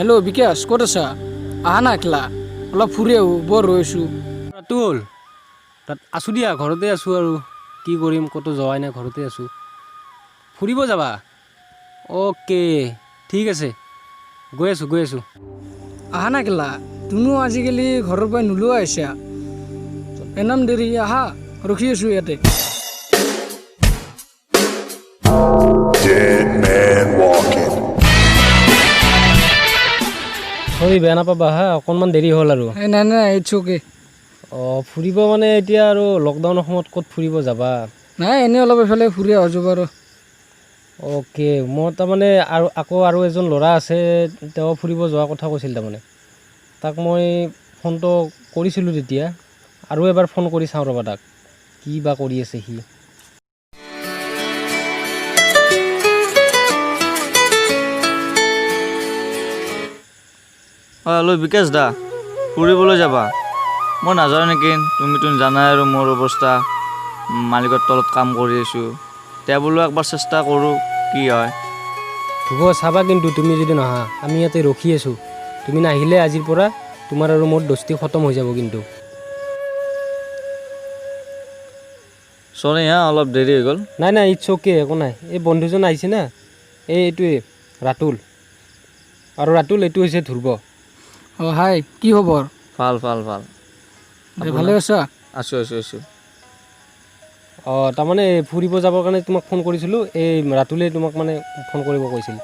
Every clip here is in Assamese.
হেল্ল' বিকাশ, ক'ত আছা? আহা না একলা, অলপ ফুৰি আহোঁ, বৰ ৰৈ আছোঁ। ৰাতুল, তাত আছোঁ দিয়া, ঘৰতে আছোঁ আৰু কি কৰিম, ক'তো যোৱাই নাই, ঘৰতে আছোঁ। ফুৰিব যাবা? অ'কে, ঠিক আছে, গৈ আছোঁ গৈ আছোঁ। আহা না কেলা, তুমিও আজিকালি ঘৰৰ পৰা নোলোৱা আহিছা। এনাম দেৰি, আহা, ৰখি আছোঁ ইয়াতে। Dead man walking. চৰি, বেয়া নাপাবা হা, অকণমান দেৰি হ'ল আৰু। এই নাই নাই, it's okay. অঁ, ফুৰিব মানে এতিয়া আৰু লকডাউনৰ সময়ত ক'ত ফুৰিব যাবা? নাই, এনেই অলপ এইফালে ফুৰি অহা যাব আৰু। অ'কে, মই তাৰমানে আৰু আকৌ আৰু এজন ল'ৰা আছে, তেওঁ ফুৰিব যোৱাৰ কথা কৈছিল। তাৰমানে তাক মই ফোনটো কৰিছিলোঁ তেতিয়া, আৰু এবাৰ ফোন কৰি চাওঁ ৰ'বা তাক, কি বা কৰি আছে সি। অঁ হেল্ল' বিকাশ দা, ফুৰিবলৈ যাবা? মই নাযাওঁ নেকি, তুমিতো জানাই আৰু মোৰ অৱস্থা, মালিকৰ তলত কাম কৰি আছোঁ। এতিয়া বোলো একবাৰ চেষ্টা কৰোঁ, কি হয়। ধ্ৰুৱ, চাবা কিন্তু, তুমি যদি নাহা, আমি ইয়াতে ৰখি আছোঁ। তুমি নাহিলে আজিৰ পৰা তোমাৰ আৰু মোৰ দোস্তি খতম হৈ যাব কিন্তু। চৰি হা, অলপ দেৰি হৈ গ'ল। নাই নাই, it's okay, একো নাই। এই বন্ধুজন আহিছে না, এই এইটোৱে ৰাতুল, আৰু ৰাতুল এইটো হৈছে ধ্ৰুৱ। অঁ হাই, কি খবৰ? ভাল ভাল ভাল। ভালে আছা? আছোঁ আছোঁ আছোঁ। অঁ, তাৰমানে ফুৰিব যাবৰ কাৰণে তোমাক ফোন কৰিছিলোঁ, এই ৰাতুলে তোমাক মানে ফোন কৰিব কৈছিল।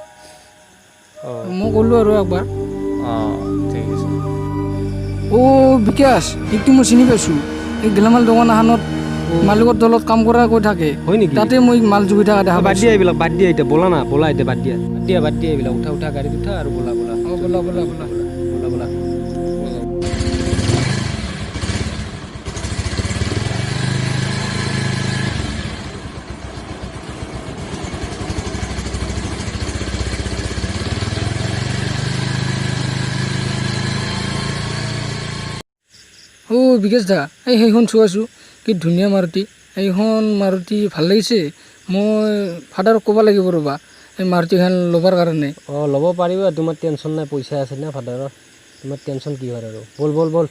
অঁ। মই ক'লোঁ আৰু একবাৰ। অঁ, ঠিক আছে। অ' বিকাশ, এইটো মই চিনি পাইছোঁ, এই গেলামাল দোকান এখনত মালিকৰ তলত কাম কৰা কৈ থাকে। হয় নেকি? তাতে মই মাল জুগি থকা দেখা বাদ পাইছোঁ। দিয়া এইবিলাক, বাদ দিয়া এতিয়া, ব'লা না, ব'লা এতিয়া, বাদ দিয়া বাদ দিয়া বাদ দিয়া এইবিলাক, উঠা উঠা, গাড়ীত উঠা আৰু ব'লা ব'লা। অঁ, ব'লা ব'লা ব'লা। ব'লা ব'লা। অ' বিকাশ দা, এই সেইখন চোৱাচোন, কি ধুনীয়া মাৰুতি। এইখন মাৰুতি ভাল লাগিছে। মই ফাদাৰক ক'ব লাগিব ৰ'বা, এই মাৰুতিখন ল'বৰ কাৰণে। অঁ, ল'ব পাৰিবা, তোমাৰ টেনশ্যন নাই, পইচা আছে না ফাদাৰৰ, তোমাৰ টেনশ্যন কিহৰ আৰু। ব'ল ব'ল ব'ল।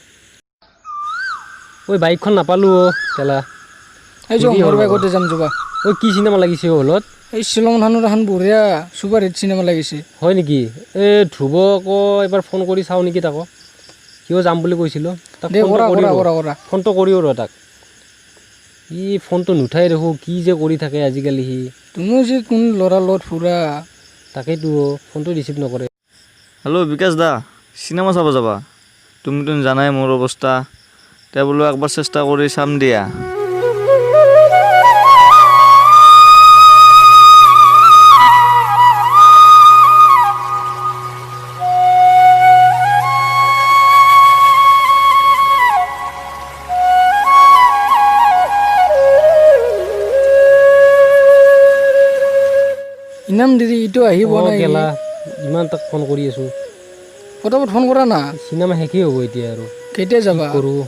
ঐ, বাইকখন নাপালোঁ অ' কেলা। এই যাওঁ, দেৰি মোৰ হ'ল। বাইকতে যাম, যোৱা। ঐ, কি চিনেমা লাগিছে অ' হলত? এই শ্বিলং থানৰ এখন বঢ়িয়া ছুপাৰ হিট চিনেমা লাগিছে। হয় নেকি? এই ধ্ৰুৱ আকৌ এবাৰ ফোন কৰি চাওঁ নেকি তাকো, সিও যাম বুলি কৈছিলোঁ তাক। দে। ফোনটো কৰা কৰি কৰা। ৰ। কৰা কৰা। ফোনটো কৰিও ৰ তাক, ই ফোনটো নুঠাই দেখোঁ, কি যে কৰি থাকে আজিকালি সি। তুমিও যে কোন ল'ৰাৰ লগত ফুৰা। তাকেইতো, ফোনটো ৰিচিভ নকৰে। হেল্ল' বিকাশ দা, চিনেমা চাব যাবা? তুমিতো জানাই মোৰ অৱস্থা, এতিয়া বোলো একবাৰ চেষ্টা কৰি চাম দিয়া। ইমান দেৰি, ইটো আহিব অ' নাই। গেলা, ইমান তাক ফোন কৰি আছোঁ। পটাপট ফোন কৰা না। চিনেমা শেষেই হ'ব এতিয়া আৰু। কেতিয়া যাবা? কৰোঁ।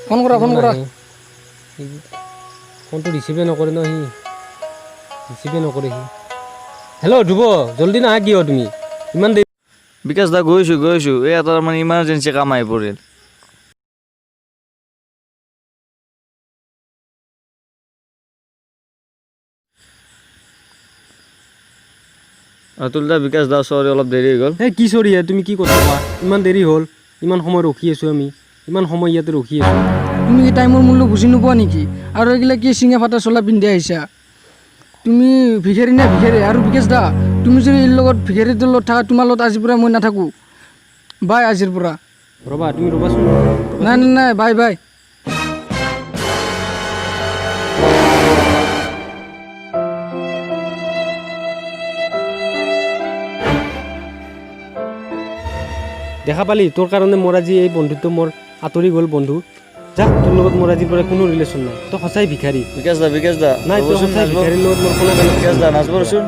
ফোন কৰা, ফোন কৰা। নাহে। ফোনটো ৰিচিভে নকৰে ন সি, ৰিচিভে নকৰে সি। হেল্ল' ধ্ৰুৱ, জল্দি নাহা কিয় তুমি? ইমান দেৰি। বিকাশ দা, গৈছোঁ গৈছোঁ, এই এটা মানে ইমাৰ্জেঞ্চি কাম আহি পৰিল। ৰাতুল দা, বিকাশ দা, চৰি, অলপ দেৰি হৈ গ'ল। এই কি চৰি, তুমি কি কথা কোৱা? ইমান দেৰি হ'ল, ইমান সময় ৰখি আছোঁ আমি, ইমান সময় ইয়াতে ৰখি আছোঁ। তুমি কি টাইমৰ মূল্য বুজি নোপোৱা নেকি? আৰু এইগিলা কি চিঙা ফাটা চোলা পিন্ধি আহিছা? তুমি ভিখাৰী নে ভিখাৰী? আৰু বিকাশ দা, তুমি যদি এইৰ লগত, ভিখাৰীটোৰ লগত থাকা, তোমাৰ লগত আজিৰ পৰা মই নাথাকোঁ। বাই, আজিৰ পৰা। ৰ'বা, তুমি ৰ'বাচোন। নাই নাই নাই, বাই বাই। দেখা পালি, তোৰ কাৰণে মোৰ আজি এই বন্ধুত্ব মোৰ আঁতৰি গ'ল। বন্ধু যা, তোৰ লগত মোৰ আজিৰ পৰা কোনো ৰিলেশ্যন নাই। তই সঁচাই ভিখাৰী। বিকাশ দা, বিকাশ দা। নাই, তই ৰ'বচোন, সঁচাই নাচব। ভিখাৰীৰ লগত মোৰ কোনো বিকাশ দা, নাচব ৰচোন।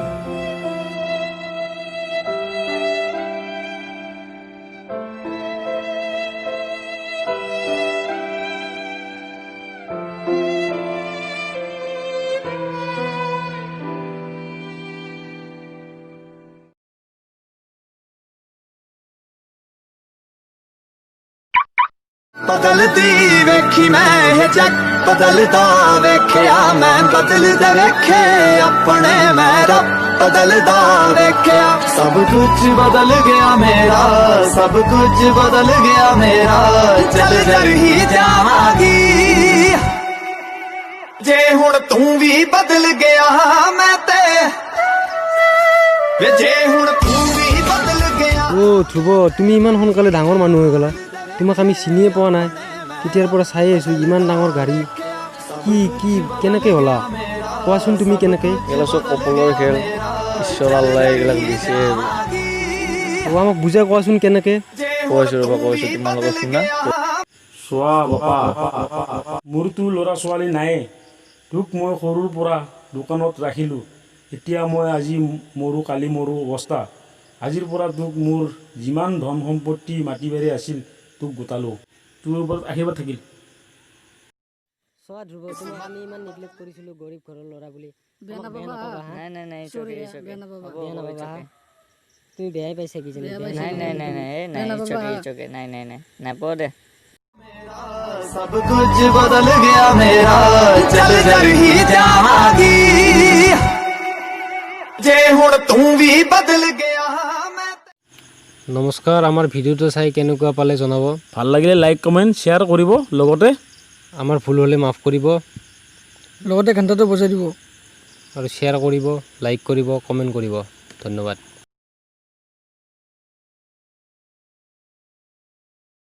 ਬਦਲਦੀ ਵੇਖੀ ਮੈਂ ਇਹ ਜੱਗ ਬਦਲਦਾ ਵੇਖਿਆ, ਮੈਂ ਬਦਲਦੇ ਵੇਖੇ ਆਪਣੇ, ਮੈਂ ਰੱਬ ਬਦਲਦਾ ਵੇਖਿਆ। ਸਭ ਕੁਝ ਬਦਲ ਗਿਆ ਮੇਰਾ, ਸਭ ਕੁਝ ਬਦਲ ਗਿਆ ਮੇਰਾ, ਚੱਲ ਜਰ ਹੀ ਜਾਵਾਂਗੀ। ਜੇ ਹੁਣ ਤੂੰ ਵੀ ਬਦਲ ਗਿਆ ਮੈਂ ਤੇ ਵੇ, ਜੇ ਹੁਣ ਤੂੰ ਵੀ ਬਦਲ ਗਿਆ। অ' ধ্ৰুৱ, তুমি ইমান সোনকালে ডাঙৰ মানুহ হৈ গ'লা। তোমাক আমি চিনিয়ে পোৱা নাই। তেতিয়াৰ পৰা চাই আছোঁ, ইমান ডাঙৰ গাড়ী, কি কি কেনেকৈ হ'লা কোৱাচোন তুমি কেনেকৈ? এইগিলা চব কপালৰ খেল, ঈশ্বৰ আল্লাহ এইবিলাক দিছে আৰু। অ' আমাক বুজাই কোৱাচোন কেনেকৈ। কৈছোঁ ৰ'বা, কৈছোঁ, তোমালোকে শুনা। চোৱা বাপা, মোৰতো ল'ৰা ছোৱালী নাইয়ে। তোক মই সৰুৰ পৰা দোকানত ৰাখিলোঁ। এতিয়া মই আজি মৰোঁ কালি মৰোঁ অৱস্থা। আজিৰ পৰা তোক মোৰ যিমান ধন সম্পত্তি মাটি বাৰী আছিল তোক গোটালোঁ। তোৰ ওপৰত আশীৰ্বাদ থাকিল। চোৱা ধ্ৰুৱ, তোমাক আমি ইমান নেগলেক্ট কৰিছিলোঁ গৰীব ঘৰৰ ল'ৰা বুলি। বেয়া আমাক বেয়া নাপাবা। নাপাবা হা। নাই নাই নাই, it's Sorry, okay, it's বেয়া okay. নাপাবা। হ'ব বেয়া হ'ব, it's নাপাবা হা। okay. তুমি বেয়াই পাইছা কিজানি। বেয়া বেয়া পাইছা। নাই নাই নাই নাই, এই নাই, বেয়া it's নাপাবা। okay, it's okay. নাই নাই নাই, নাপাওঁ দে। ਸਭ ਕੁਝ ਬਦਲ ਗਿਆ ਮੇਰਾ, ਚੱਲ ਜਰ ਹੀ ਜਾਵਾਂਗੀ। ਜੇ ਹੁਣ ਤੂੰ ਵੀ ਬਦਲ ਗਿਆ ਮੈਂ নমস্কাৰ, আমাৰ ভিডিঅ'টো চাই কেনেকুৱা পালে জনাব। ভাল লাগিলে লাইক, কমেণ্ট, শ্বেয়াৰ কৰিব লগতে আমাৰ ভুল হ'লে মাফ কৰিব। লগতে ঘণ্টাটো বজাই দিব। আৰু শ্বেয়াৰ কৰিব, লাইক কৰিব, কমেণ্ট কৰিব। ধন্যবাদ।